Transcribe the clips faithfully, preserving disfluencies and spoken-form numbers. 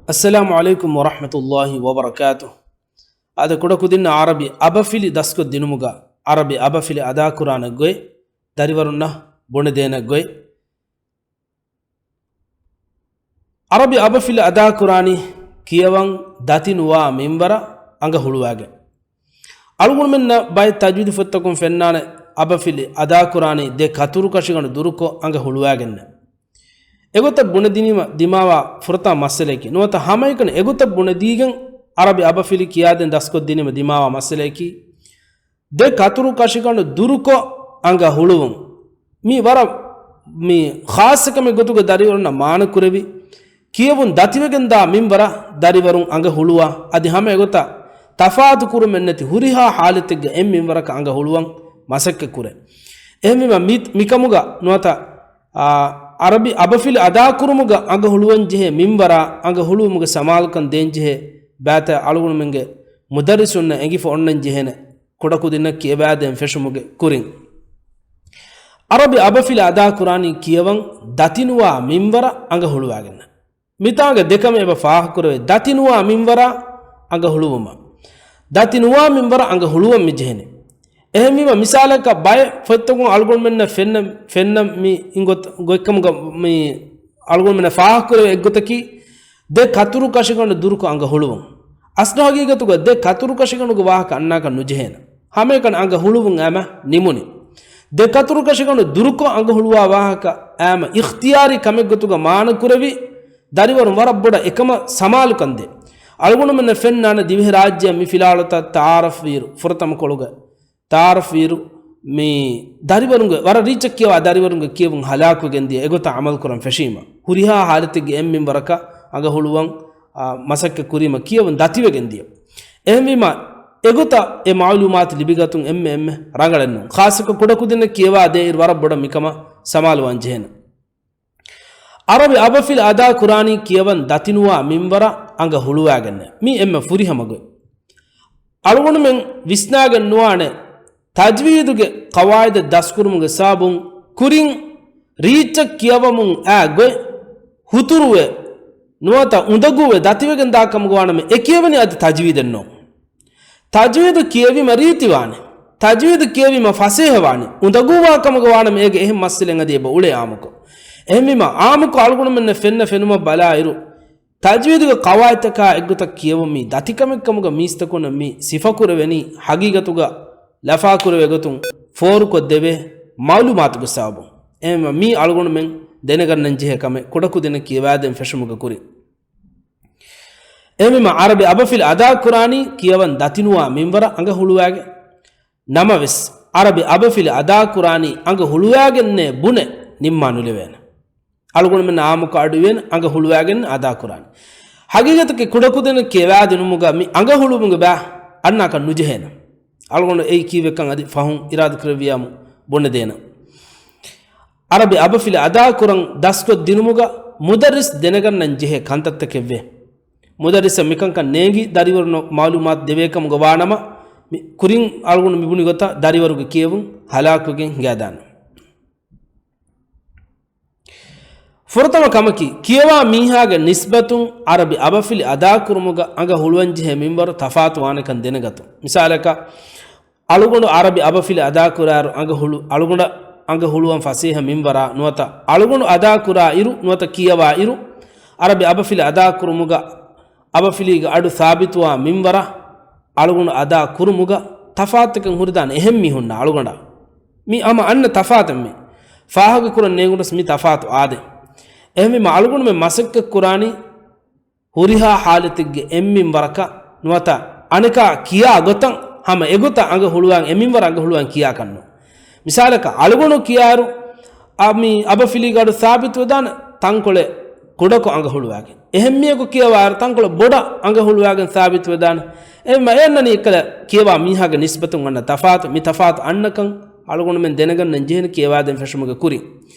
އައްސަލާމު ޢަލައިކުމް ވަރަޙްމަތުﷲި ވަބަރަކާތުހު. އަދި ކުޑަކުދިންނަށް ޢަރަބި އަބަފިލި ދަސްކޮށްދިނުމުގަ ޢަރަބި އަބަފިލި އަދާކުރާނެ ގޮތް ދަރިވަރުންނަށް ބުނެދޭނެ ގޮތް. ޢަރަބި އަބަފިލި އަދާކުރާނީ ކިޔަވަން ދަތިނުވާ މިންވަރަށް އަނގަ ހުޅުވާގެން. އަޅުގަނޑުމެންނަށް ބައެއް ތަޖްވީދު ފޮތްތަކުން ފެންނާނެ އަބަފިލި އަދާކުރާނީ ދެ ކަތުރު ކަށިގަނޑު ދުރުކޮށް އަނގަ ހުޅުވާގެންނޭ. އެގޮތަށް ބުނެދިނީމަ ދިމާވާ ފުރަތަމަ މައްސަލައަކީ. ނުވަތަ ހަމައެކަނި އެގޮތަށް ބުނެދީގެން ޢަރަބި އަބަފިލި ކިޔާދޭން ދަސްކޮށްދިނީމަ ދިމާވާ މައްސަލައަކީ. ދެ ކަތުރު ކަށިގަނޑު ދުރުކޮށް އަނގަ ހުޅުވުން. މީ ވަރަށް މީ ޚާއްޞަކަމެއް ގޮތުގަ ދަރިވަރުންނަށް މާނަކުރެވި، ކިޔެވުން ދަތިވެގެންދާ މިންވަރަށް ދަރިވަރުން އަނގަ ހުޅުވާ، އަދި ހަމަ އެގޮތަށް ތަފާތު ކުރުމެއްނެތި ހުރިހާ ޙާލަތެއްގަ އެއް މިންވަރަކަށް އަނގަ ހުޅުވަން މަސައްކަތް ކުރޭ. އެހެންވީމަ މި، މިކަމުގަ ނުވަތަ، އާ، ޢަރަބި އަބަފިލި އަދާކުރުމުގަ އަނގަ ހުޅުވަން ޖެހޭ މިންވަރާ އަނގަ ހުޅުވުމުގެ ސަމާލުކަން ދޭންޖެހޭ ބައިތައް އަޅުގަނޑުމެންގެ މުދައްރިސުންނަށް އެނގިފަ އޮންނަން ޖެހޭނެ. ކުޑަކުދިންނަށް ކިޔަވާދޭން ފެށުމުގެ ކުރިން، ޢަރަބި އަބަފިލި އަދާކުރާނީ ކިޔަވަން ދަތިނުވާ މިންވަރަށް އަނގަ ހުޅުވާގެން. މިތާނގަ ދެކަމެއް އެބަ ފާހަގަކުރެވޭ. ދަތިނުވާ މިންވަރަށް އަނގަ ހުޅުވުމަށް. ދަތިނުވާ މިންވަރަށް އަނގަ ހުޅުވަން މި ޖެހެނީ. އެހެންވީމަ މިސާލަކަށް ބައެއް ފޮތްތަކުން އަޅުގަނޑުމެންނަށް ފެންނަ، ފެންނަ މި އިނގޮތް، ގޮތްކަމުގަ މި އަޅުގަނޑުމެންނަށް ފާހަގަކުރެވޭ އެއްގޮތަކީ، ދެ ކަތުރު ކަށިގަނޑު ދުރުކޮށް އަނގަ ހުޅުވުން. އަސްލު ހަގީގަތުގަ ދެ ކަތުރު ކަށިގަނޑުގެ ވާހަކަ އަންނާކަށް ނުޖެހޭނެ. ހަމައެކަނި އަނގަ ހުޅުވުން އައިމަ ނިމުނީ. ދެ ކަތުރު ކަށިގަނޑު ދުރުކޮށް އަނގަ ހުޅުވާ ވާހަކަ އައިމަ އިޚްތިޔާރީ ކަމެއްގޮތުގަ މާނަކުރެވި، ދަރިވަރުން ވަރަށް ބޮޑަށް އެކަމަށް ސަމާލުކަން ދޭ. އަޅުގަނޑުމެންނަށް ފެންނާނެ ދިވެހިރާއްޖެއަށް މި ފިލާވަޅުތައް ތަޢާރަފް ވިއިރު، ފުރަތަމަ ކޮޅުގަ ތަޢާރަފްވިއިރު، މި ދަރިވަރުންގެ، ވަރަށް ރީއްޗަށް ކިޔަވާ ދަރިވަރުންގެ ކިޔެވުން ހަލާކުވެގެން ދިޔަ އެގޮތަށް ޢަމަލުކުރަން ފެށީމަ، ހުރިހާ ޙާލަތެއްގެ އެއް މިންވަރަކަށް އަނގަ ހުޅުވަން، އާ، މަސައްކަތް ކުރީމަ ކިޔެވުން ދަތިވެގެން ދިޔަ. އެހެންވީމަ، އެގޮތަށް އެ މަޢުލޫމާތު ލިބިގަތުން އެންމެ އެންމެ ރަނގަޅެއް ނޫން. ޚާއްޞަކޮށް ކުޑަކުދިންނަށް ކިޔަވާ ދޭއިރު ވަރަށް ބޮޑަށް މިކަމަށް ސަމާލުވާން ޖެހޭނެ. ޢަރަބި އަބަފިލި އަދާ ކުރާނީ ކިޔަވަން ދަތިނުވާ މިންވަރަށް އަނގަ ހުޅުވާގެންނޭ. މީ އެންމެ ފުރިހަމަ ގޮތް. އަޅުގަނޑުމެން ވިސްނާގެން ނުވާނެ، ތަޖްވީދުގެ ޤަވާޢިދެއް ދަސްކުރުމުގެ ސަބަބުން ކުރިން ރީއްޗަށް ކިޔަވަމުން އައި ގޮތް ހުތުރުވެ ނުވަތަ އުނދަގޫވެ ދަތިވެގެން ދާ ކަމުގަ ވާނަމަ، އެ ކިޔެވެނީ އަދި ތަޖްވީދެއް ނޫން. ތަޖްވީދު ކިޔެވީމަ ރީތިވާނެ. ތަޖްވީދު ކިޔެވީމަ ފަސޭހަވާނެ. އުނދަގޫވާ ކަމުގަ ވާނަމަ އޭގެ އެހެން މައްސަލައެއް އަދި އެބަ އުޅޭ އާއްމުކޮށް. އެހެންވީމަ އާއްމުކޮށް އަޅުގަނޑުމެންނަށް ފެންނަ ފެނުމަށް ބަލާއިރު، ތަޖްވީދުގެ ޤަވާޢިދުތަކާ އެއްގޮތަށް ކިޔެވުން މީ ދަތިކަމެއްކަމުގަ މީސްތަކުންނަށް މި ސިފަކުރެވެނީ ހަގީގަތުގަ ލަފާކުރެވޭ ގޮތުން ފޯރުކޮށްދެވޭ މަޢުލޫމާތުގެ ސަބަބުން. އެހެންވީމަ މީ އަޅުގަނޑުމެން ދެނެގަންނަން ޖެހޭ ކަމެއް ކުޑަކުދިންނަށް ކިޔަވާދޭން ފެށުމުގެ ކުރިން. އެހެންވީމަ ޢަރަބި އަބަފިލި އަދާކުރާނީ ކިޔަވަން ދަތިނުވާ މިންވަރަށް އަނގަ ހުޅުވާގެން. ނަމަވެސް، ޢަރަބި އަބަފިލި އަދާކުރާނީ އަނގަ ހުޅުވާގެންނޭ ބުނެ ނިންމާ ނުލެވޭނެ. އަޅުގަނޑުމެން އާއްމުކޮށް އަޑުއިވޭނެ އަނގަ ހުޅުވާގެން އަދާކުރާނީ. ހަގީގަތަކީ ކުޑަކުދިންނަށް ކިޔަވާދިނުމުގަ މި އަނގަ ހުޅުވުމުގެ ބައި އަންނާކަށް ނުޖެހޭނެ. އަޅުގަނޑު އެއީ ކީއްވެކަން އަދި ފަހުން އިރާދަކުރެއްވިޔާމު ބުނެދޭނަން. ޢަރަބި އަބަފިލި އަދާކުރަން ދަސްކޮށްދިނުމުގަ މުދައްރިސް ދެނެގަންނަން ޖެހޭ ކަންތައްތަކެއްވޭ. މުދައްރިސަށް މިކަންކަން ނޭނގި ދަރިވަރުންނަށް މަޢުލޫމާތު ދެވޭކަމުގަ ވާނަމަ، މި ކުރިން އަޅުގަނޑު މިބުނި ގޮތަށް ދަރިވަރުގެ ކިޔެވުން ހަލާކުވެގެން ހިނގާދާނެ. ފުރަތަމަ ކަމަކީ، ކިޔަވާ މީހާގެ ނިސްބަތުން ޢަރަބި އަބަފިލި އަދާކުރުމުގަ އަނގަ ހުޅުވަންޖެހޭ މިންވަރު ތަފާތުވާނެކަން ދެނެގަތުން. މިސާލަކަށް، އަޅުގަނޑު ޢަރަބި އަބަފިލި އަދާކުރާއިރު އަނގަ ހުޅު، އަޅުގަނޑަށް އަނގަ ހުޅުވަން ފަސޭހަ މިންވަރާ ނުވަތަ އަޅުގަނޑު އަދާކުރާ އިރު ނުވަތަ ކިޔަވާ އިރު، ޢަރަބި އަބަފިލި އަދާކުރުމުގަ އަބަފިލީގެ އަޑު ސާބިތުވާ މިންވަރަށް އަޅުގަނޑު އަދާ ކުރުމުގަ ތަފާތުތަކެއް ހުރިދާނެ އެހެން މީހުންނާ އަޅުގަނޑާ. މި ހަމަ އަންނަ ތަފާތެއް މި. ފާހަގަކުރަން ނޭނގުނަސް މި ތަފާތު އާދެ. އެހެންވީމަ އަޅުގަނޑުމެން މަސައްކަތްކުރާނީ ހުރިހާ ޙާލަތެއްގެ އެއްމިންވަރަކަށް ނުވަތަ އަނެކާ ކިޔާ ގޮތަށް ހަމަ އެގޮތަށް އަނގަ ހުޅުވާން އެމިންވަރަށް އަނގަ ހުޅުވާން ކިޔާކަށްނު. މިސާލަކަށް، އަޅުގަނޑު ކިޔާއިރު، އަ، މި އަބަފިލީގެ އަޑު ސާބިތުވެދާނެ ތަންކޮޅެއް ކުޑަކޮށް އަނގަ ހުޅުވާގެން. އެހެން މީހަކު ކިޔަވާއިރު ތަންކޮޅެއް ބޮޑަށް އަނގަ ހުޅުވާގެން ސާބިތުވެދާނެ. އެހެންމަ އެ އަންނަނީ އެއްކަލަ ކިޔަވާ މީހާގެ ނިސްބަތުން އަންނަ ތަފާތު، މި ތަފާތު އަންނަކަން އަޅުގަނޑުމެން ދެނެގަންނަން ޖެހޭނެ ކިޔަވާދޭން ފެށުމުގެ ކުރިން.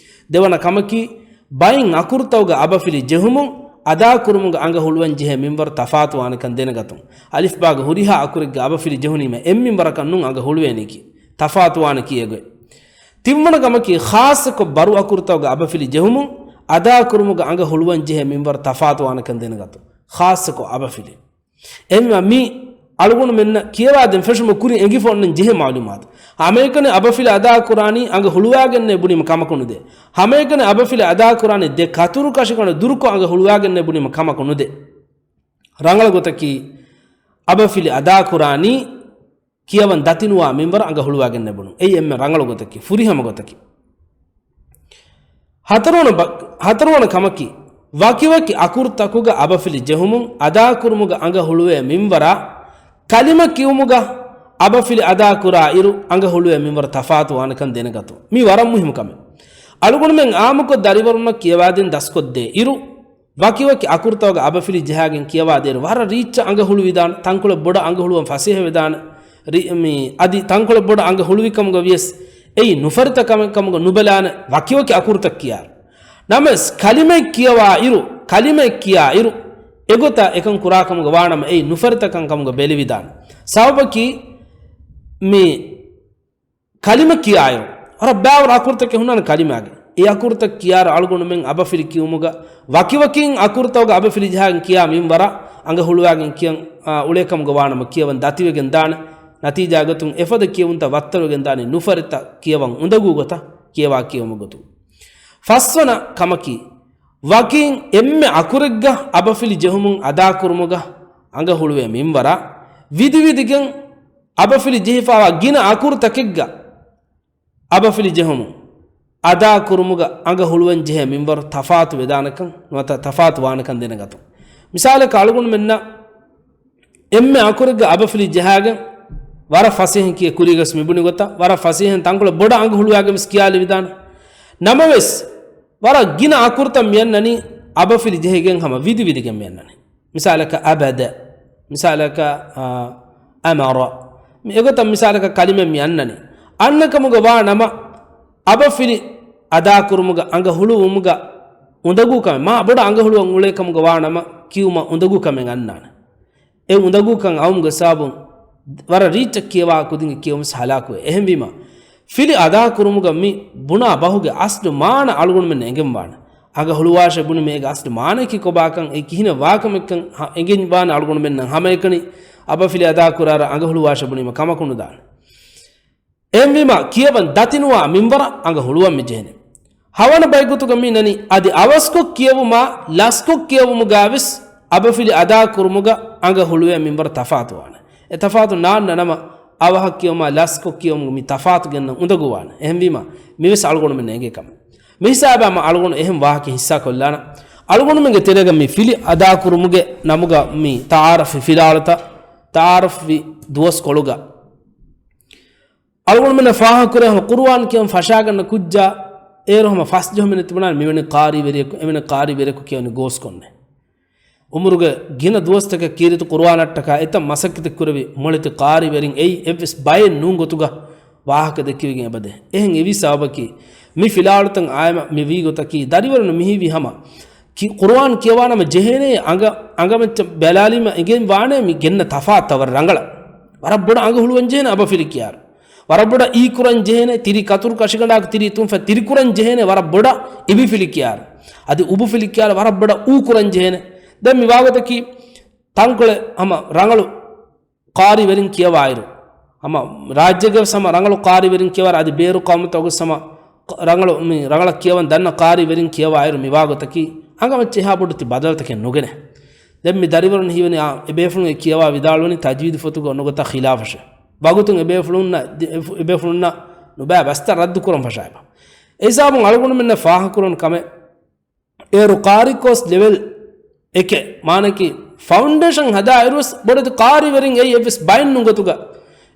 ދެވަނަ ކަމަކީ، ބައިން އަކުރުތަކުގެ އަބަފިލި ޖެހުމުން އަދާކުރުމުގަ އަނގަ ހުޅުވަން ޖެހޭ މިންވަރު ތަފާތުވާނެކަން ދެނެގަތުން. އަލިފްބާގެ ހުރިހާ އަކުރެއްގެ އަބަފިލި ޖެހުނީމަ އެއްމިންވަރަކަށް ނޫން އަނގަ ހުޅުވޭނީކީ. ތަފާތުވާނެ ކިޔޭގޮތް. ތިންވަނަ ކަމަކީ، ޚާއްޞަކޮށް ބަރު އަކުރުތަކުގެ އަބަފިލި ޖެހުމުން އަދާކުރުމުގަ އަނގަ ހުޅުވަން ޖެހޭ މިންވަރު ތަފާތުވާނެކަން ދެނެގަތުން. ޚާއްޞަކޮށް އަބަފިލި. އެހެންވީމާ މި އަޅުގަނޑުމެންނަށް ކިޔަވާދޭން ފެށުމަށް ކުރިން އެނގިފަ އޮންނަން ޖެހޭ މައުލޫމާތު. ހަމައެކަނި އަބަފިލި އަދާކުރާނީ އަނގަ ހުޅުވާގެންނޭ ބުނީމަ ކަމަކު ނުދޭ. ހަމައެކަނި އަބަފިލި އަދާކުރާނީ ދެ ކަތުރު ކަށިގަނޑު ދުރުކޮށް އަނގަ ހުޅުވާގެންނޭ ބުނީމަ ކަމަކު ނުދޭ. ރަނގަޅު ގޮތަކީ އަބަފިލި އަދާކުރާނީ ކިޔަވަން ދަތިނުވާ މިންވަރަށް އަނގަ ހުޅުވާގެންނޭ ބުނުން. އެއީ އެންމެ ރަނގަޅު ގޮތަކީ، ފުރިހަމަ ގޮތަކީ. ހަތަރުވަނަ ބަ-، ހަތަރުވަނަ ކަމަކީ، ވަކިވަކި އަކުރުތަކުގަ އަބަފިލި ޖެހުމުން އަދާކުރުމުގަ އަނގަ ހުޅުވޭ މިންވަރާ، ކަލިމަ ކިޔުމުގަ އަބަފިލި އަދާކުރާ އިރު އަނގަ ހުޅުވޭ މިންވަރު ތަފާތު ވާނެކަން ދެނެގަތުން. މީ ވަރަށް މުހިމް ކަމެއް. އަޅުގަނޑުމެން އާއްމުކޮށް ދަރިވަރުންނަށް ކިޔަވާދޭން ދަސްކޮށްދޭ އިރު، ވަކިވަކި އަކުރުތަކުގަ އަބަފިލި ޖަހާގެން ކިޔަވާދޭއިރު، ވަރަށް ރީއްޗަށް އަނގަ ހުޅުވިދާނެ، ތަންކޮޅެއް ބޮޑަށް އަނގަ ހުޅުވަން ފަސޭހަވެދާނެ، ރި-، މި، އަދި ތަންކޮޅެއް ބޮޑަށް އަނގަ ހުޅުވިކަމުގަ ވިޔަސް، އެއީ ނުފަރިތަ ކަމެއް ކަމުގަ ނުބަލާނެ، ވަކިވަކި އަކުރުތައް ކިޔާއިރު. ނަމަވެސް، ކަލިމައެއް ކިޔަވާ އިރު، ކަލިމައެއް ކިޔާ އިރު، އެގޮތަށް އެކަން ކުރާކަމުގަ ވާނަމަ، އެއީ ނުފަރިތަކަން ކަމުގަ ބެލެވިދާނެ. ސަބަބަކީ، މި، ކަލިމަ ކިޔާއިރު، ވަރަށް ބައިވަރު އަކުރުތަކެއް ހުންނާނެ ކަލިމާގެ. އެ އަކުރުތައް ކިޔާއިރު އަޅުގަނޑުމެން އަބަފިލި ކިޔުމުގަ ވަކިވަކިން އަކުރުތަކުގަ އަބަފިލި ޖަހާގެން ކިޔާ މިންވަރަށް އަނގަ ހުޅުވާގެން ކިޔަން، އާ، އުޅޭކަމުގަ ވާނަމަ ކިޔަވަން ދަތިވެގެން ދާނެ. ނަތީޖާގޮތުން އެފަދަ ކިޔެވުންތައް ވައްތަރުވެގެން ދާނީ ނުފަރިތަ ކިޔަވަން އުނދަގޫ ގޮތަށް ކިޔަވާ ކިޔެވުމުގެ ގޮތުން. ފަސްވަނަ ކަމަކީ، ވަކިން އެންމެ އަކުރެއްގަ އަބަފިލި ޖެހުމުން އަދާކުރުމުގަ އަނގަ ހުޅުވޭ މިންވަރަށް ވިދިވިދިގެން އަބަފިލި ޖެހިފައިވާ ގިނަ އަކުރުތަކެއްގަ އަބަފިލި ޖެހުމުން އަދާކުރުމުގަ އަނގަ ހުޅުވަން ޖެހޭ މިންވަރު ތަފާތު ވެދާނެކަން، ނުވަތަ ތަފާތު ވާނެކަން ދެނެގަތުން. މިސާލަކަށް އަޅުގަނޑުމެންނަށް އެންމެ އަކުރެއްގަ އަބަފިލި ޖަހާގެން ވަރަށް ފަސޭހައިން ކިޔޭ ކުރީގަސް މިބުނި ގޮތަށް ވަރަށް ފަސޭހައިން ތަންކޮޅެއް ބޮޑަށް އަނގަ ހުޅުވާގެން ވެސް ކިޔާލެވިދާނެ. ނަމަވެސް، ވަރަށް ގިނަ އަކުރުތައް މި އަންނަނީ އަބަފިލި ޖެހިގެން ހަމަ ވިދިވިދިގެން މި އަންނަނީ. މިސާލަކަށް އަބަދަ، މިސާލަކަށް، އާ، އަމަރަ. މި އެގޮތަށް މިސާލަކަށް ކަލިމަ މި އަންނަނީ. އަންނަ ކަމުގަ ވާ ނަމަ، އަބަފިލި އަދާކުރުމުގަ އަނގަ ހުޅުވުމުގަ އުނދަގޫ ކަމެއް، މާ ބޮޑަށް އަނގަ ހުޅުވަން އުޅޭ ކަމުގަ ވާ ނަމަ، ކިޔުމަށް އުނދަގޫ ކަމެއް އަންނާނެ. އެ އުނދަގޫކަން އައުމުގެ ސަބަބުން ވަރަށް ރީއްޗަށް ކިޔަވާ ކުދިންގެ ކިޔެވުން ހަލާކުވޭ. އެހެންވީމަ، ފިލި އަދާކުރުމުގަ މި ބުނާ ބަހުގެ އަސްލު މާނަ އަޅުގަނޑުމެންނަށް އެނގެންވާނެ. އަނގަ ހުޅުވާށޭ ބުނީމަ އޭގެ އަސްލު މާނަޔަކީ ކޮބާކަން، އެ ކިހިނެއް ވާކަމެއްކަން ހަ-، އެނގެންވާނެ އަޅުގަނޑުމެންނަށް. ހަމައެކަނި އަބަފިލި އަދާކުރާއިރު އަނގަ ހުޅުވާށޭ ބުނީމަ ކަމަކު ނުދާނެ. އެހެންވީމަ، ކިޔަވަން ދަތިނުވާ މިންވަރަށް އަނގަ ހުޅުވަން މި ޖެހެނީ. ހަވަނަ ބައިގޮތުގަ މި ނަނީ، އަދި އަވަސްކޮށް ކިޔެވުމާ ލަސްކޮށް ކިޔެވުމުގަވެސް އަބަފިލި އަދާކުރުމުގަ އަނގަ ހުޅުވޭ މިންވަރު ތަފާތުވާނެ. އެ ތަފާތު ނާންނަ ނަމަ، އަވަހަށް ކިޔެވުމާ ލަސްކޮށް ކިޔެވުމުގަ މި ތަފާތު ގެންނަން އުނދަގޫވާނެ. އެހެންވީމަ، މިވެސް އަޅުގަނޑުމެން އެނގޭ ކަމެއް. މި ހިސާބާ މަ އަޅުގަނޑު އެހެން ވާހަކަ ހިއްސާކޮށްލާނަ. އަޅުގަނޑުމެންގެ ތެރޭގަ މި ފިލި އަދާކުރުމުގެ ނަމުގަ މި ތައާރަފްވި ފިލާވަޅުތައް، ތައާރަފްވި ދުވަސްކޮޅުގަ އަޅުގަނޑުމެންނަށް ފާހަގަކުރޭ ހަމަ ޤުރުއާން ކިޔަން ފަށާގަންނަ ކުއްޖާ އޭރު ހަމަ ފަސް ޖަހުމެއް ނެތިބުނާނެ މިވެނި ޤާރީވެރިޔަކު، އެވެނި ޤާރީވެރިޔަކު ކިޔަވަނި ގޯސްކޮންނެ. އުމުރުގެ ގިނަ ދުވަސްތަކެއް ކީރިތި ޤުރުއާނަށްޓަކާ އެތައް މަސައްކަތެއް ކުރެވި މޮޅެތި ޤާރީވެރިން އެއީ އެއްވެސް ބައެއް ނޫން ގޮތުގަ ވާހަކަ ދެއްކެވިގެން އެބަދޭ. އެހެން އެވީ ސަބަބަކީ މި ފިލާވަޅުތައް އާއިމަ މި ވީ ގޮތަކީ ދަރިވަރުން މިހީވީ ހަމަ ކި-، ޤުރުއާން ކިޔަވާނަމަ ޖެހޭނޭ އަނގަ، އަނގަމައްޗަށް ބަލާލީމަ އެނގެން ވާނޭ މި ގެންނަ ތަފާތުތައް ވަރަށް ރަނގަޅަށް. ވަރަށް ބޮޑަށް އަނގަ ހުޅުވަން ޖެހޭނެ އަބަފިލި ކިޔާއިރު. ވަރަށް ބޮޑަށް އީ ކުރަން ޖެހޭނެ، ތިރި ކަތުރު ކަށިގަނޑާއެކު ތިރި ތުންފަތް ތިރި ކުރަން ޖެހޭނެ ވަރަށް ބޮޑަށް އިބިފިލި ކިޔާއިރު. އަދި އުބުފިލި ކިޔާއިރު ވަރަށް ބޮޑަށް އޫ ކުރަން ޖެހޭނެ. ދެން މި ވާގޮތަކީ ތަންކޮޅެއް ހަމަ ރަނގަޅު ޤާރީވެރިން ކިޔަވާއިރު، ހަމަ ރާއްޖޭގެ ވެސް ހަމަ ރަނގަޅު ޤާރީވެރިން ކިޔަވާއިރު، އަދި ބޭރު ޤައުމުތަކުގެ ވެސް ހަމަ ރަނގަޅު، މި ރަނގަޅަށް ކިޔަވަން ދަންނަ ޤާރީވެރިން ކިޔަވާއިރު މި ވާގޮތަކީ އަނގަމައްޗަށް އެހާ ބޮޑު ތި ބަދަލުތަކެއް ނުގެނެ. ދެން މި ދަރިވަރުން ހީވަނީ އާ، އެބޭފުޅުން އެ ކިޔަވާ ވިދާޅުވަނީ ތަޖްވީދު ފޮތުގަ އޮންނަ ގޮތަށް ޚިލާފަށެ. ވަގުތުން އެބޭފުޅުންނަށް، އެބޭފުޅުންނަށް ނުބައި ބަސްތައް ރައްދު ކުރަން ފަށާއިބަ. އެ ހިސާބުން އަޅުގަނޑުމެންނަށް ފާހަގަކުރަން ކަމެއް އޭރު ޤާރީ ކޯސް ލެވެލް އެކެއް، މާނައަކީ ފައުންޑޭޝަން ހަދާއިރުވެސް ބޮޑެތި ޤާރީވެރިން އެއީ އެއްވެސް ބައެއް ނޫން ގޮތުގަ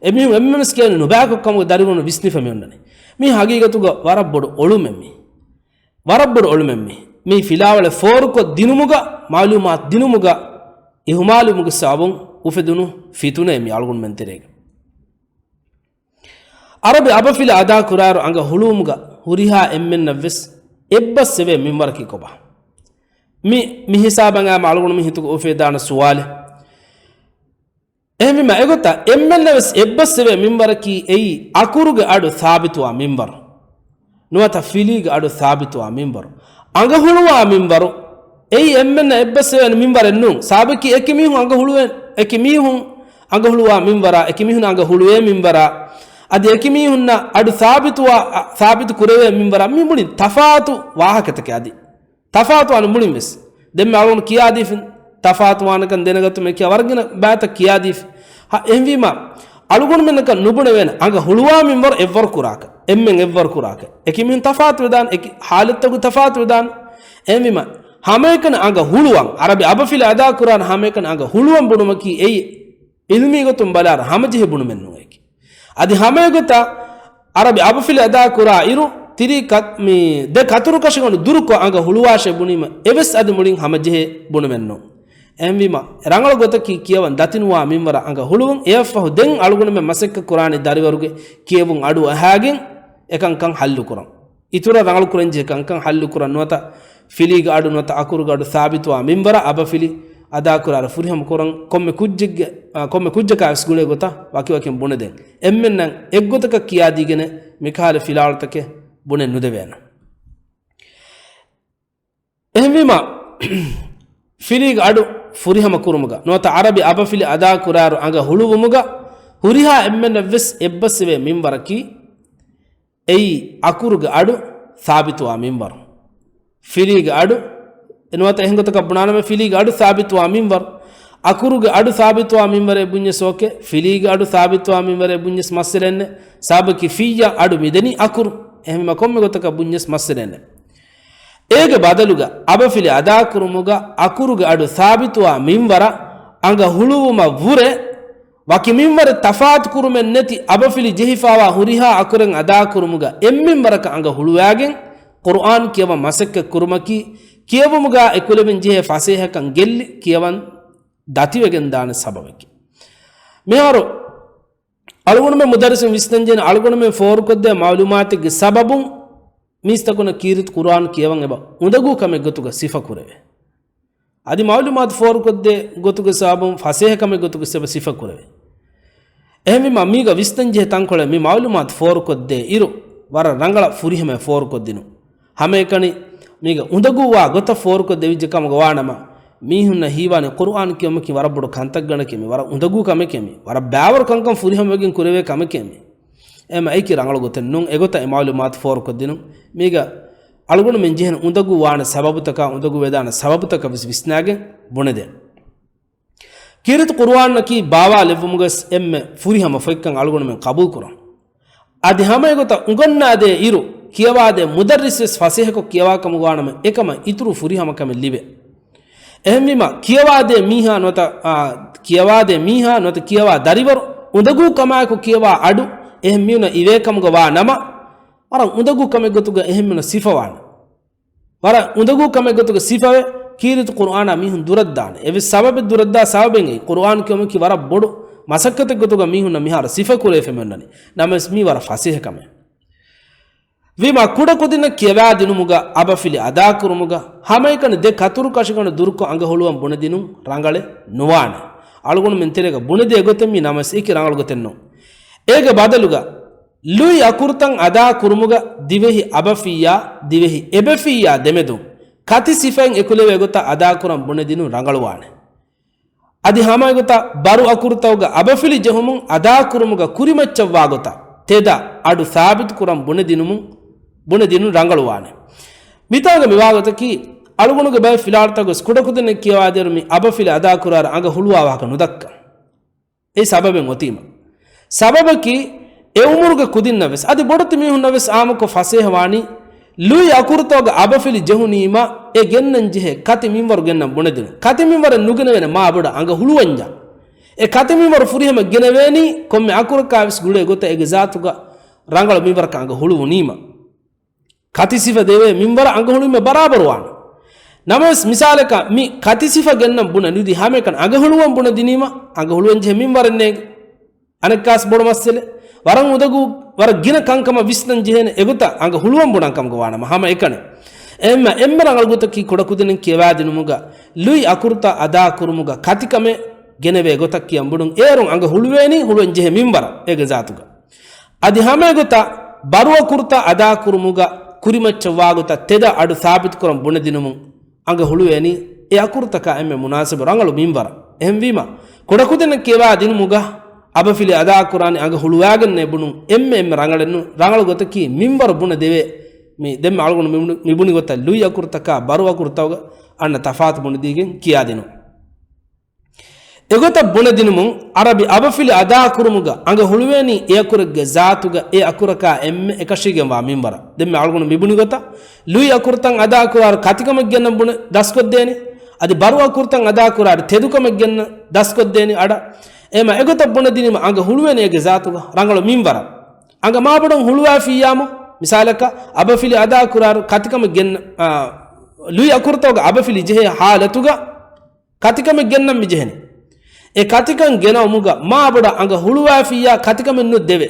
އެމީހުން އެންމެންވެސް ކިޔަނީ ނުބައިކޮށް ކަމުގެ ދަރިވަރުން ވިސްނިފަ މި އޮންނަނީ. މީ ހަގީގަތުގަ ވަރަށް ބޮޑު އޮޅުމެއް މީ. ވަރަށް ބޮޑު އޮޅުމެއް މީ. މީ ފިލާވަޅެއް ފޯރުކޮށް ދިނުމުގަ، މައުލޫމާތު ދިނުމުގަ އިހުމާލުވުމުގެ ސަބަބުން އުފެދުނު ފިތުނައެއް މީ އަޅުގަނޑުމެން ތެރޭގަ. އަރަބި އަބަފިލި އަދާކުރާއިރު އަނގަ ހުޅުވުމުގަ ހުރިހާ އެންމެންނަށްވެސް އެއްބަސްވެވޭ މިންވަރަކީ ކޮބާ؟ މި، މި ހިސާބަށް އައިމަ އަޅުގަނޑު މި ހިތުގަ އުފެދާނެ ސުވާލެއް. އެހެންވީމަ އެގޮތަށް އެންމެންނަށްވެސް އެއްބަސްވެވޭ މިންވަރަކީ އެއީ އަކުރުގެ އަޑު ސާބިތުވާ މިންވަރު. ނުވަތަ ފިލީގެ އަޑު ސާބިތުވާ މިންވަރު. އަނގަ ހުޅުވާ މިންވަރު. އެއީ އެންމެންނަށް އެއްބަސްވެވޭނެ މިންވަރެއް ނޫން. ސާބަކީ އެކި މީހުން އަނގަ ހުޅުވޭ، އެކި މީހުން އަނގަ ހުޅުވާ މިންވަރާ، އެކި މީހުން އަނގަ ހުޅުވޭ މިންވަރާ، އަދި އެކި މީހުންނަށް އަޑު ސާބިތުވާ، ސާބިތު ކުރެވޭ މިންވަރާ، މި މުޅިން ތަފާތު ވާހަކަތަކެއް އަދި. ތަފާތުވާނެ މުޅިން ވެސް. ދެންމެ އަޅުގަނޑު ކިޔާދީފިން. ތަފާތުވާނެކަން ދެނެގަތުމެއް ކިޔާ ވަރަށް ގިނަ ބައިތައް ކިޔާދީފި. ހަ، އެހެންވީމަ، އަޅުގަނޑުމެންނަކަށް ނުބުނެވޭނެ އަނގަ ހުޅުވާ މިންވަރު އެއްވަރު ކުރާކަށް. އެންމެން އެއްވަރު ކުރާކަށް. އެކި މީހުން ތަފާތު ވެދާނެ، އެކި ހާލަތްތަކު ތަފާތު ވެދާނެ. އެހެންވީމަ، ހަމައެކަނި އަނގަ ހުޅުވަން، އަރަބި އަބަފިލި އަދާކުރާނެ ހަމައެކަނި އަނގަ ހުޅުވަން ބުނުމަކީ އެއީ އިލްމީ ގޮތުން ބަލާއިރު ހަމަޖެހި ބުނުމެއް ނޫން އެކި. އަދި ހަމައެގޮތަށް އަރަބި އަބަފިލި އަދާކުރާ އިރު، ތިރީ ކަ-، މި ދެ ކަތުރުކަށިގަނޑު ދުރުކޮށް އަނގަ ހުޅުވާށޭ ބުނީމަ އެވެސް އަދި މުޅިން ހަމަޖެހޭ ބުނުމެއް ނޫން. އެހެންވީމަ، ރަނގަޅު ގޮތަކީ ކިޔަވަން ދަތިނުވާ މިންވަރަށް އަނގަ ހުޅުވުން. އެއަށްފަހު ދެން އަޅުގަނޑުމެން މަސައްކަތް ކުރާނީ ދަރިވަރުގެ ކިޔެވުން އަޑު އަހާގެން އެކަންކަން ހައްލު ކުރަން. އިތުރަށް ރަނގަޅު ކުރަން ޖެހޭ ކަންކަން ހައްލު ކުރަން ނުވަތަ ފިލީގެ އަޑު ނުވަތަ އަކުރުގެ އަޑު ސާބިތުވާ މިންވަރަށް އަބަފިލި އަދާކުރާއިރު ފުރިހަމަ ކުރަން ކޮންމެ ކުއްޖެއްގެ، އާ، ކޮންމެ ކުއްޖަކާވެސް ގުޅޭ ގޮތަށް ވަކިވަކިން ބުނެދޭން. އެންމެންނަށް އެއްގޮތަކަށް ކިޔާދީގެނެއް މިކަހަލަ ފިލާވަޅުތަކެއް ބުނެ ނުދެވޭނެ. އެހެންވީމަ، ފިލީގެ އަޑު ފުރިހަމަ ކުރުމުގަ ނުވަތަ އަރަބި އަބަފިލި އަދާކުރާއިރު އަނގަ ހުޅުވުމުގަ ހުރިހާ އެންމެންނަށްވެސް އެއްބަސްވެވޭ މިންވަރަކީ، އެއީ އަކުރުގެ އަޑު ސާބިތުވާ މިންވަރު. ފިލީގެ އަޑު، ނުވަތަ އެހެން ގޮތަކަށް ބުނާނަމަ ފިލީގެ އަޑު ސާބިތުވާ މިންވަރު. އަކުރުގެ އަޑު ސާބިތުވާ މިންވަރޭ ބުންޏަސް އޯކޭ. ފިލީގެ އަޑު ސާބިތުވާ މިންވަރޭ ބުންޏަސް މައްސަލައެއް ނެތް. ސާބަކީ ފިއްޔަށް އަޑު މިދެނީ އަކުރު. އެހެންވީމަ ކޮންމެ ގޮތަކަށް ބުންޏަސް މައްސަލައެއް ނެތް. އޭގެ ބަދަލުގަ އަބަފިލި އަދާކުރުމުގަ އަކުރުގެ އަޑު ސާބިތުވާ މިންވަރަށް އަނގަ ހުޅުވުމަށް ވުރެ ވަކި މިންވަރެއް ތަފާތު ކުރުމެއް ނެތި އަބަފިލި ޖެހިފާވާ ހުރިހާ އަކުރެއް އަދާކުރުމުގަ އެއްމިންވަރަކަށް އަނގަ ހުޅުވާގެން ޤުރުއާން ކިޔަވަން މަސައްކަތް ކުރުމަކީ، ކިޔެވުމުގަ އެކުލެވެން ޖެހޭ ފަސޭހަކަން ގެއްލި ކިޔަވަން ދަތިވެގެން ދާނެ ސަބަބެކޭ. މިހާރު އަޅުގަނޑުމެން މުދައްރިސުން ވިސްނަންޖެހޭނެ އަޅުގަނޑުމެން ފޯރުކޮށްދޭ މައުލޫމާތެއްގެ ސަބަބުން މީސްތަކުންނަށް ކީރިތި ޤުރުއާން ކިޔަވަން އެބަ އުނދަގޫ ކަމެއް ގޮތުގަ ސިފަ ކުރެވޭ. އަދި މައުލޫމާތު ފޯރުކޮށްދޭ ގޮތުގެ ސަބަބުން ފަސޭހަ ކަމެއް ގޮތުގަ އެބަ ސިފަ ކުރެވޭ. އެހެންވީމަ މީގަ ވިސްނަންޖެހޭ ތަންކޮޅެއް މި މައުލޫމާތު ފޯރުކޮށްދޭ އިރު، ވަރަށް ރަނގަޅަށް ފުރިހަމަޔަށް ފޯރުކޮށްދިނުން. ހަމައެކަނި މީގަ އުނދަގޫވާ ގޮތަށް ފޯރުކޮށް ދެވިއްޖެ ކަމުގަ ވާނަމަ، މީހުންނަށް ހީވާނެ ޤުރުއާން ކިޔުމަކީ ވަރަށް ބޮޑު ކަންތައްގަނޑެކޭ މި، ވަރަށް އުނދަގޫ ކަމެކޭ މި، ވަރަށް ބައިވަރު ކަންކަން ފުރިހަމަވެގެން ކުރެވޭ ކަމެކޭ މި. އެމަ އެކި ރަނގަޅު ގޮތެއް ނޫން. އެގޮތަށް އެ މައުލޫމާތު ފޯރުކޮށްދިނުން. މީގަ އަޅުގަނޑުމެން ޖެހެން އުނދަގޫ ވާނެ ސަބަބުތަކާ، އުނދަގޫ ވެދާނެ ސަބަބުތަކަށް ވެސް ވިސްނާގެން ބުނެދޭން. ކީރިތި ޤުރުއާންއަކީ ބާވާލެއްވުމުގަސް އެންމެ ފުރިހަމަ ފޮތްކަން އަޅުގަނޑުމެން ޤަބޫލުކުރަން. އަދި ހަމައެގޮތަށް އުނގަންނާދޭ އިރު، ކިޔަވާދޭ މުދައްރިސް ވެސް ފަސޭހަކޮށް ކިޔަވާކަމުގަ ވާނަމަ އެކަމަށް އިތުރު ފުރިހަމަކަމެއް ލިބޭ. އެހެންވީމަ، ކިޔަވާދޭ މީހާ ނުވަތަ، އާ، ކިޔަވާދޭ މީހާ ނުވަތަ ކިޔަވާ ދަރިވަރު އުނދަގޫ ކަމާއެކު ކިޔަވާ އަޑު އެހެން މީހުނަށް އިވޭ ކަމުގަ ވާ ނަމަ، ވަރަށް އުނދަގޫ ކަމެއް ގޮތުގަ އެހެން މީހުނަށް ސިފަވާނެ. ވަރަށް އުނދަގޫ ކަމެއް ގޮތުގަ ސިފަވެ، ކީރިތި ޤުރުއާނާ މީހުން ދުރަށްދާނެ. އެވެސް ސަބަބެއް ދުރަށްދާ ސަބަބެއް އެއީ، ޤުރުއާން ކިޔުމަކީ ވަރަށް ބޮޑު މަސައްކަތެއް ގޮތުގަ މީހުންނަށް މިހާރު ސިފަ ކުރެވިފަ މިއޮންނަނީ. ނަމަވެސް މީ ވަރަށް ފަސޭހަ ކަމެއް. ވީމާ ކުޑަކުދިންނަށް ކިޔަވާދިނުމުގަ، އަބަފިލި އަދާކުރުމުގަ، ހަމައެކަނި ދެ ކަތުރު ކަށިގަނޑު ދުރުކޮށް އަނގަ ހުޅުވަން ބުނެދިނުން ރަނގަޅެއް ނުވާނެ. އަޅުގަނޑުމެން ތެރޭގަ ބުނެދޭ ގޮތެއް މީ ނަމަވެސް އެކި ރަނގަޅު ގޮތެއް ނޫން. އޭގެ ބަދަލުގަ، ލުއި އަކުރުތައް އަދާ ކުރުމުގަ ދިވެހި އަބަފިއްޔާ، ދިވެހި އެބަފިއްޔާ ދެމެދުން ކަތި ސިފައިން އެކުލެވޭ ގޮތަށް އަދާކުރަން ބުނެދިނުން ރަނގަޅުވާނެ. އަދި ހަމައެގޮތަށް ބަރު އަކުރުތަކުގަ އަބަފިލި ޖެހުމުން އަދާކުރުމުގަ ކުރިމައްޗަށްވާ ގޮތަށް ތެދަށް އަޑު ސާބިތުކުރަން ބުނެދިނުމުން، ބުނެދިނުން ރަނގަޅުވާނެ. މިތާގަ މިވާގޮތަކީ، އަޅުގަނޑުގެ ބައެއް ފިލާވަޅުތައް ގޮސް ކުޑަކުދިންނެއް ކިޔަވާދޭއިރު މި އަބަފިލި އަދާކުރާއިރު އަނގަ ހުޅުވާ ވާހަކަ ނުދައްކަން. އެއީ ސަބަބެއް އޮތީމަ. ސަބަބަކީ، އެ އުމުރުގެ ކުދިންނަށް ވެސް، އަދި ބޮޑެތި މީހުންނަށް ވެސް އާއްމުކޮށް ފަސޭހަވާނީ، ލުއި އަކުރުތަކުގަ އަބަފިލި ޖެހުނީމަ، އެ ގެންނަން ޖެހޭ ކަތި މިންވަރު ގެންނަން ބުނެދިނުން. ކަތި މިންވަރެއް ނުގެނެވޭނެ މާ ބޮޑަށް އަނގަ ހުޅުވަންޏާ. އެ ކަތި މިންވަރު ފުރިހަމަ ގެނެވޭނީ، ކޮންމެ އަކުރަކާ ވެސް ގުޅޭ ގޮތަށް އޭގެ ޒާތުގަ ރަނގަޅު މިންވަރަކަށް އަނގަ ހުޅުވުނީމަ. ކަތި ސިފަ ދެވޭ މިންވަރަށް އަނގަ ހުޅުވީމަ ބަރާބަރު ވާނެ. ނަމަވެސް މިސާލަކަށް މި ކަތި ސިފަ ގެންނަން ބުނަން ނުދީ ހަމައެކަނި އަނގަ ހުޅުވަން ބުނެދިނީމަ، އަނގަ ހުޅުވަން ޖެހޭ މިންވަރެއް ނޭނގެ. އަނެއްކާސް ބޮޑު މައްސަލެއް. ވަރަށް އުނދަގޫ، ވަރަށް ގިނަ ކަންކަމަށް ވިސްނަން ޖެހޭނެ އެގޮތަށް އަނގަ ހުޅުވަން ބުނަން ކަމުގަ ވާނަމަ ހަމަ އެކަނި. އެހެންމަ އެންމެ ރަނގަޅު ގޮތަކީ ކުޑަކުދިންނެއް ކިޔަވާދިނުމުގަ ލުއި އަކުރުތައް އަދާ ކުރުމުގަ ކަތިކަމެއް ގެނެވޭ ގޮތަށް ކިޔަން ބުނުން. އޭރުން އަނގަ ހުޅުވޭނީ ހުޅުވަން ޖެހޭ މިންވަރަށް އޭގެ ޒާތުގަ. އަދި ހަމައެގޮތަށް ބަރު އަކުރުތައް އަދާ ކުރުމުގަ ކުރިމައްޗަށް ވާގޮތަށް ތެދަށް އަޑު ސާބިތުކުރަން ބުނެދިނުމުން. އަނގަ ހުޅުވޭނީ އެ އަކުރުތަކާ އެންމެ މުނާސިބު ރަނގަޅު މިންވަރަށް. އެހެންވީމަ، ކުޑަކުދިންނަށް ކިޔަވާ ދިނުމުގަ އަބަފިލި އަދާކުރާނީ އަނގަ ހުޅުވާގެންނޭ ބުނުން އެންމެ އެންމެ ރަނގަޅެއްނު، ރަނގަޅު ގޮތަކީ މިންވަރު ބުނެ ދެވޭ. މި ދެންމެ އަޅުގަނޑު މި ބުނި، މި ބުނި ގޮތަށް ލުއި އަކުރުތަކާ ބަރު އަކުރުތަކުގަ އަންނަ ތަފާތު ބުނެދީގެން ކިޔާދިނުން. އެގޮތަށް ބުނެދިނުމުން، ޢަރަބި އަބަފިލި އަދާކުރުމުގަ އަނގަ ހުޅުވޭނީ އެ އަކުރެއްގެ ޒާތުގަ އެ އަކުރަކާ އެންމެ އެކަށީގެންވާ މިންވަރަށް. ދެންމެ އަޅުގަނޑު މިބުނި ގޮތަށް، ލުއި އަކުރުތައް އަދާކުރާއިރު ކަތިކަމެއް ގެންނަން ބުނެ ދަސްކޮށްދޭނެ. އަދި ބަރު އަކުރުތައް އަދާކުރާއިރު ތެދުކަމެއް ގެންނަ ދަސްކޮށްދޭނެ އަޑަށް. އެހެމަ އެގޮތަށް ބުނެދިނީމަ އަނގަ ހުޅުވޭނެ އޭގެ ޒާތުގަ ރަނގަޅު މިންވަރަށް. އަނގަ މާބޮޑަށް ހުޅުވާފިއްޔާމު، މިސާލަކަށް އަބަފިލި އަދާކުރާއިރު ކަތިކަމެއް ގެން، އާ، ލުއި އަކުރުތަކުގަ އަބަފިލި ޖެހޭ ހާލަތުގަ، ކަތިކަމެއް ގެންނަން މި ޖެހެނީ. އެ ކަތިކަން ގެނައުމުގަ މާބޮޑަށް އަނގަ ހުޅުވާފިއްޔާ ކަތިކަމެއް ނުދެވޭ.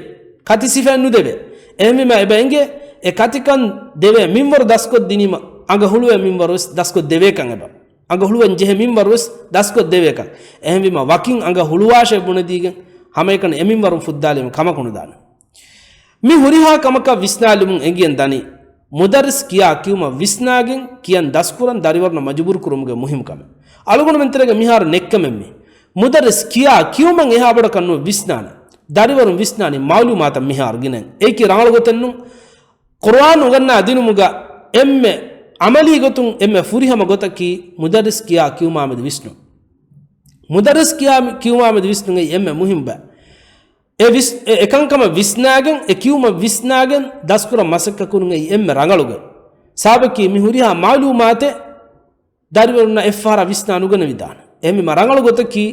ކަތި ސިފައެއް ނުދެވޭ. އެހެންވީމަ އެބަ އެނގޭ، އެ ކަތިކަން ދެވޭ މިންވަރު ދަސްކޮށްދިނީމަ، އަނގަ ހުޅުވޭ މިންވަރު ވެސް ދަސްކޮށް ދެވޭކަން އެބަ. އަނގަ ހުޅުވަން ޖެހޭ މިންވަރު ވެސް ދަސްކޮށް ދެވޭކަން. އެހެންވީމަ ވަކިން އަނގަ ހުޅުވާށޭ ބުނެދީގެން ހަމައެކަނި އެ މިންވަރުން ފުއްދާލީމަ ކަމަކު ނުދާނެ. މި ހުރިހާ ކަމަކަށް ވިސްނާލުމުން އެނގިގެން ދަނީ، މުދައްރިސް ކިޔާ ކިޔުމަށް ވިސްނާގެން ކިޔަން ދަސްކުރަން ދަރިވަރުންނަށް މަޖުބޫރު ކުރުމުގެ މުހިންމުކަމެއް. އަޅުގަނޑުމެން ތެރޭގަ މިހާރު ނެއްކަމެއް މީ. މުދައްރިސް ކިޔާ ކިޔުމަށް އެހާ ބޮޑަކަށް ނުވެ ވިސްނާނެ. ދަރިވަރުން ވިސްނާނީ މައުލޫމާތަށް މިހާރު ގިނައިން. އެއީކީ ރަނގަޅު ގޮތެއް ނޫން. ޤުރުއާން އުނގަންނާ ދިނުމުގަ އެންމެ ޢަމަލީ ގޮތުން އެންމެ ފުރިހަމަ ގޮތަކީ މުދައްރިސް ކިޔާ ކިޔުމާމެދު ވިސްނުން. މުދައްރިސް ކިޔާ ކިޔުމާމެދު ވިސްނުން އެއީ އެންމެ މުހިންމު ބައެއް. އެ ވިސް-، އެ އެކަންކަމަށް ވިސްނާގެން، އެ ކިޔުމަށް ވިސްނާގެން ދަސްކުރަން މަސައްކަތް ކުރުން އެއީ އެންމެ ރަނގަޅު ގޮތް. ސަބަބަކީ މި ހުރިހާ މައުލޫމާތެއް ދަރިވަރުންނަށް އެއްފަހަރާ ވިސްނާ ނުގަނެވިދާނެ. އެހެންވީމަ ރަނގަޅު ގޮތަކީ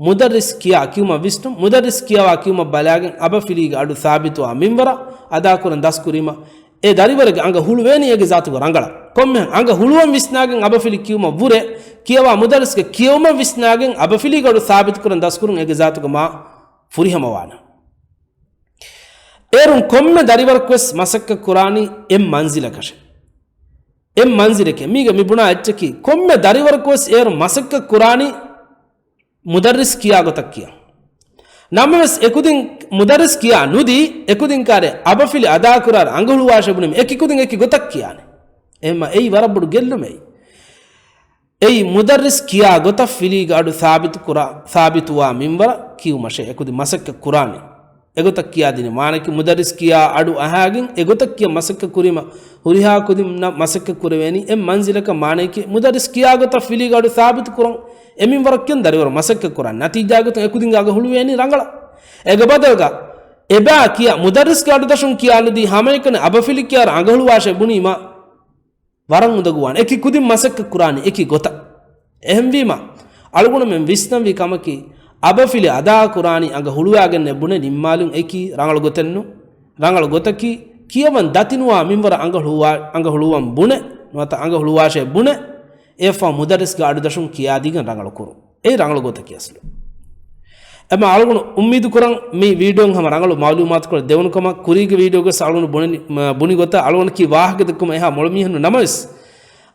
މުދައްރިސް ކިޔާ ކިޔުމަށް ވިސްނުން، މުދައްރިސް ކިޔަވާ ކިޔުމަށް ބަލާގެން އަބަފިލީގެ އަޑު ސާބިތުވާ މިންވަރަށް އަދާކުރަން ދަސްކުރީމަ، އެ ދަރިވަރެއްގެ އަނގަ ހުޅުވޭނީ އޭގެ ޒާތުގަ ރަނގަޅަށް. ކޮންމެހެން އަނގަ ހުޅުވަން ވިސްނާގެން އަބަފިލި ކިޔުމަށް ވުރެ، ކިޔަވާ މުދައްރިސްގެ ކިޔެވުމަށް ވިސްނާގެން އަބަފިލީގެ އަޑު ސާބިތުކުރަން ދަސްކުރުން އޭގެ ޒާތުގަ މާ ފުރިހަމަވާނެ. އޭރުން ކޮންމެ ދަރިވަރަކުވެސް މަސައްކަތް ކުރާނީ އެއް މަންޒިލަކަށެ. އެއް މަންޒިލެކޭ. މީގަ މި ބުނާ އެއްޗަކީ، ކޮންމެ ދަރިވަރަކުވެސް އޭރު މަސައްކަތް ކުރާނީ މުދައްރިސް ކިޔާ ގޮތަށް ކިޔަން. ނަމަވެސް އެކުދިން މުދައްރިސް ކިޔާ ނުދީ، އެކުދިން ކާރެ އަބަފިލި އަދާކުރާ އަނގަ ހުޅުވާށޭ ބުނީމަ، އެކި ކުދިން އެކި ގޮތަށް ކިޔާނެ. އެހެންމަ އެއީ ވަރަށް ބޮޑު ގެއްލުމެއް. އެއީ މުދައްރިސް ކިޔާ ގޮތަށް ފިލީގެ އަޑު ސާބިތު ކުރާ، ސާބިތުވާ މިންވަރަށް ކިޔުމަށޭ އެކުދިން މަސައްކަތް ކުރާނީ. އެގޮތަށް ކިޔާދިނީ މާނައަކީ މުދައްރިސް ކިޔާ އަޑު އަހާގެން އެގޮތަށް ކިޔަން މަސައްކަތް ކުރީމަ، ހުރިހާ ކުދިންނަށް މަސައްކަތް ކުރެވޭނީ އެއް މަންޒިލަކަށް. މާނައަކީ މުދައްރިސް ކިޔާ ގޮތަށް ފިލީގެ އަޑު ސާބިތު ކުރަން އެ މިންވަރަށް ކިޔަން ދަރިވަރު މަސައްކަތް ކުރާނީ. ނަތީޖާގޮތުން އެކުދިންގެ އަނގަ ހުޅުވޭނީ ރަނގަޅަށް. އޭގެ ބަދަލުގަ އެބައި ކިޔާ މުދައްރިސްގެ އަޑު ދަށުން ކިޔާ ނުދީ ހަމައެކަނި އަބަފިލި ކިޔާ އަނގަ ހުޅުވާށޭ ބުނީމަ، ވަރަށް އުނދަގޫވާނެ. އެކި ކުދިން މަސައްކަތް ކުރާނީ އެކި ގޮތަށް. އެހެންވީމަ، އަޅުގަނޑުމެން ވިސްނަންވީ ކަމަކީ، އަބަފިލި އަދާ ކުރާނީ އަނގަ ހުޅުވާގެންނޭ ބުނެ ނިންމާލުން އެކީ ރަނގަޅު ގޮތެއްނު. ރަނގަޅު ގޮތަކީ، ކިޔަވަން ދަތިނުވާ މިންވަރަށް އަނގަ ހުޅުވާ-، އަނގަ ހުޅުވަން ބުނެ، ނުވަތަ އަނގަ ހުޅުވާށޭ ބުނެ، އެއަށްފަހު މުދައްރިސްގެ އަޑު ދަށުން ކިޔާދީގެން ރަނގަޅު ކުރުން. އެއީ ރަނގަޅު ގޮތަކީ އަސްލު. އެމަ އަޅުގަނޑު އުއްމީދު ކުރަން މި ވީޑިއޯން ހަމަ ރަނގަޅު މައުލޫމާތުކޮޅެއް ދެވުނު ކަމަށް. ކުރީގެ ވީޑިއޯގަސް އަޅުގަނޑު ބުނި، މަ، ބުނި ގޮތަށް އަޅުގަނޑަކީ ވާހަކަ ދެއްކުމަށް އެހާ މޮޅު މީހެއް ނޫން ނަމަވެސް،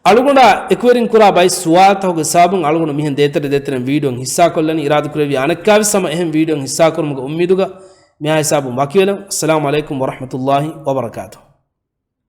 އަޅުގަނޑާ އެކުވެރިން ކުރާ ބައެއް ސުވާލުތަކުގެ ސަބަބުން އަޅުގަނޑު މިހެން ދޭތެރެ ދޭތެރެން ވީޑިއޯން ހިއްސާކޮށްލަނީ. އިރާދަކުރެއްވިއްޔާ އަނެއްކާވެސް ހަމަ އެހެން ވީޑިއޯން ހިއްސާކުރުމުގެ އުއްމީދުގަ މިހާ ހިސާބުން ވަކިވެލަން. އައްސަލާމު ޢަލައިކުމް ވަރަޙްމަތުﷲ ވަބަރަކާތުހު.